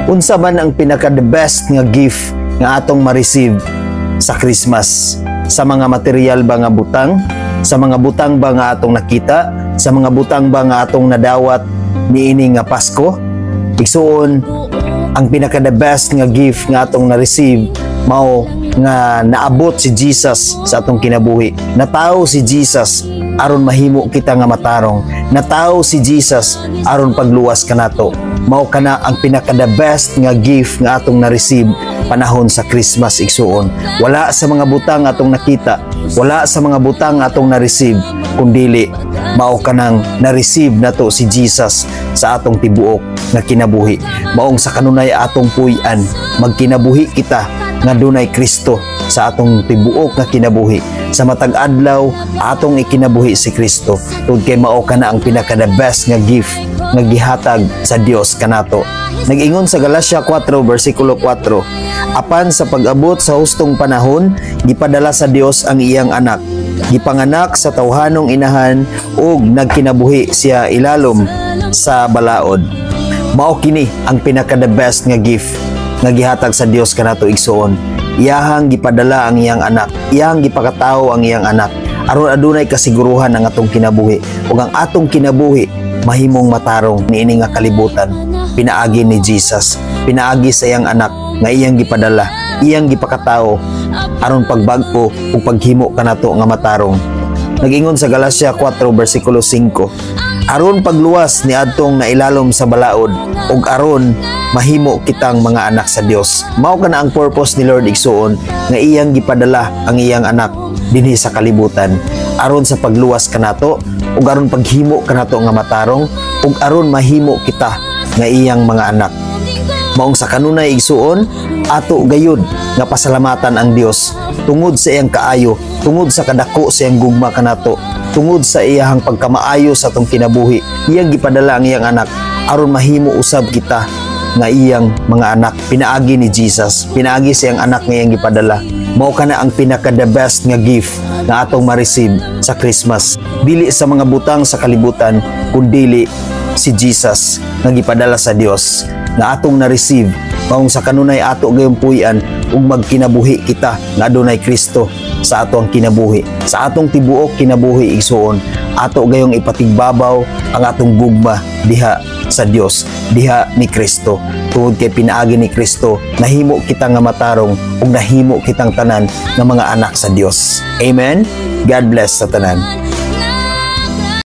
Unsa man ang pinaka the best nga gift nga atong ma-receive sa Christmas? Sa mga material ba nga butang? Sa mga butang ba nga atong nakita? Sa mga butang ba nga atong nadawat niini nga Pasko? Igsuon, ang pinaka the best nga gift nga atong na-receive mao nga naabot si Jesus sa atong kinabuhi. Natawo si Jesus aron mahimo kita nga matarong. Natawo si Jesus aron pagluwas kanato. Mao kana ang pinaka the best nga gift nga atong na-receive panahon sa Christmas, igsuon. Wala sa mga butang atong nakita, wala sa mga butang atong na-receive, kundili mao kanang na-receive nato si Jesus sa atong tibuok nga kinabuhi. Maong sa kanunay atong puy-an, magkinabuhi kita nga dunay Kristo sa atong tibuok nga kinabuhi. Sa matag adlaw atong ikinabuhi si Kristo tungod kay mao kana ang pinaka the best nga gift nga gihatag sa Dios kanato. Nag-ingon sa Galatia 4 versikulo 4, "Apan sa pag-abot sa hustong panahon, gipadala sa Dios ang iyang anak. Gipanganak sa tawhanong inahan ug nagkinabuhi siya ilalom sa balaod." Mao kini ang pinaka the best nga gift nga gihatag sa Dios kanato, igsuon. Iyahang gipadala ang iyang anak, iyahang gipakatawo ang iyang anak aron adunay kasiguruhan ang atong kinabuhi ug ang atong kinabuhi mahimong matarong niini nga kalibutan pinaagi ni Jesus, pinaagi sa iyang anak nga iyang gipadala, iyang gipakatawo aron pagbag-o ug paghimo kanato nga matarong. Nag-ingon sa Galatia 4 versikulo 5, "Aron pagluwas ni adtong nailalom sa balaod ug aron mahimo kitang mga anak sa Dios." Mao kana ang purpose ni Lord, igsuon, nga iyang gipadala ang iyang anak dinhi sa kalibutan aron sa pagluwas kanato ug aron paghimo kanato nga matarong ug aron mahimo kita nga iyang mga anak. Maong sa kanunay, igsuon, ato gayud nga pasalamatan ang Dios tungod sa iyang kaayo, tungod sa kadako sa iyang gugma kanato, tungod sa iyang pagkamaayo sa atong kinabuhi. Iyang gipadala ang iyang anak aron mahimo usab kita nga iyang mga anak pinaagi ni Jesus, pinaagi sa iyang anak nga iyang gipadala. Mao kana ang pinaka the best nga gift nga atong ma-receive sa Christmas. Dili sa mga butang sa kalibutan, kundili si Jesus nga gipadala sa Dios nga atong na-receive. Maong sa kanunay ato gayong puy-an ug magkinabuhi kita nga adunay Kristo sa ato ang kinabuhi. Sa atong tibuok kinabuhi, igsuon, ato gayong ipatigbabaw ang atong gugma diha sa Dios, diha ni Kristo. Tungod kay pinaagi ni Kristo, nahimo kita nga matarong ug nahimo kitang tanan nga mga anak sa Dios. Amen. God bless sa tanan.